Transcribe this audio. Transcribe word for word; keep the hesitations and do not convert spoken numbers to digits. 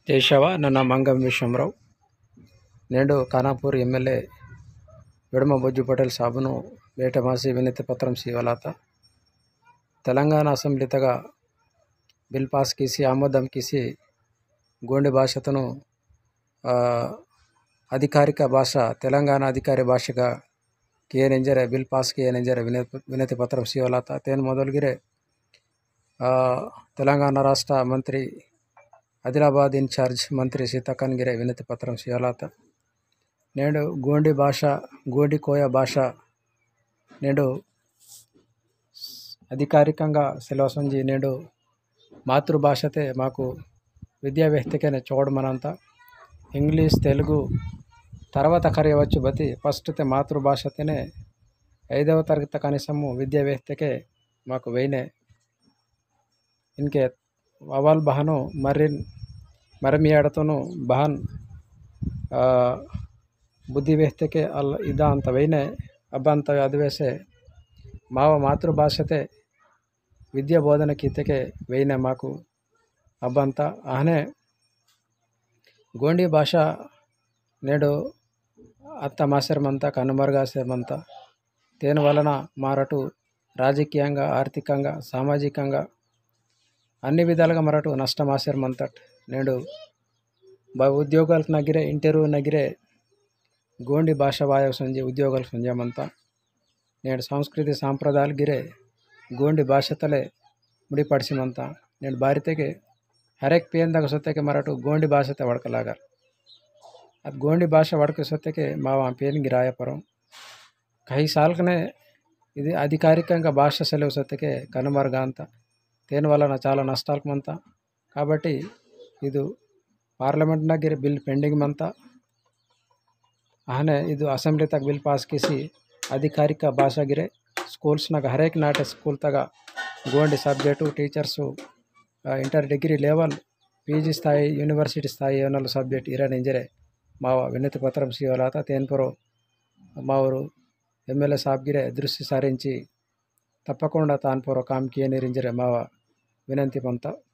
जय सेवा, नना मंगम विश्वमराव। नेंडु खानापुर एमएलए वेडमा बोज्जु पटेल साबुनु बेटमासी विनति पत्रम सीवलाता। तेलंगाना असेंबली तगा बिल पास किसी, आमोदम किसी, गोंडी भाषातनु, आ, अधिकारिक भाषा, तेलंगाना अधिकारी भाषागा कियेनेंजरे, बिल पास कियेनेंजरे विनति, विनति पत्रम सीवलाता। तेन मोदलगिरे, आ, तेलंगाना राष्ट्र मंत्री, आदिलाबाद in charge मंत्री सीतक्कन गिरे विनति पत्रम सीवलाता। नेंडु गोंडी भाषा, गोंडी कोया भाषा नेंडु अधिकारिकंगा सिलवसंजी नेंडु मातृभाषते माकु विद्या व्यवस्थेकेने चोड मनंता। English, तेलुगु तरवात करियवच्चु बती, first ते मातृभाषतेने ऐदव तरगति कनिसमु विद्या व्यवस्थेके माकु वेइने। इनके अवल बहनु मर्रिन, मरमियाड़तनु बहन, आ, बुद्धि व्यवस्थेके अल इदा अंत वेइने, अब्बंत अदिवेसे माव मातृभाषते विद्या बोधन कीतेके वेइने माकु अब्बंत। अहने गोंडी भाषा नेडु अत्त मासेर मंता, कनुमरुगासेर मंता। तेन वलन मरटु राजकीयंगा, आर्थिकंगा, सामाजिकंगा अन्नि विधालुगा मरटु नष्ट मासेर मंतट। नेडु ब-, उद्योगल नगिरे, interview नगिरे गोंडी भाषा वायवसंजी उद्योगल संजय मंता। नेडु संस्कृति सांप्रदायलु गिरे गोंडी भाषातले मुड़िपड़सी मंता। नेडु बारितेके हरेक पेन दग सोतेके मरटु गोंडी भाषाते वड़कलागल। अद गोंडी भाषा वड़क सोतेके मावा पेन गिराय परो। कई सालकने इदि अधिकारिकंगा भाषा सेलवु सोतेके कनुमरुगांता। तेन वलन चाला नष्टालकु मंता। काबट्टी इदु parliament नगिरे बिल pending मंता। अहने इदु assembly तगा बिल पास किसी अधिकारिक भाषा गिरे schools नगा हरेक नाटे school तगा गोंडी subject teachers, आ, inter degree level, पीजी स्थायी, university स्थायी एवनल subject इरा निंजरे मावा विनति पत्रम सीवलाता। तेन परो मावरु एमएलए साब गिरे दृष्टि सारिंची तप्पकुंडा तान परो काम कियेनिरिंजरे मावा विनंती मंता।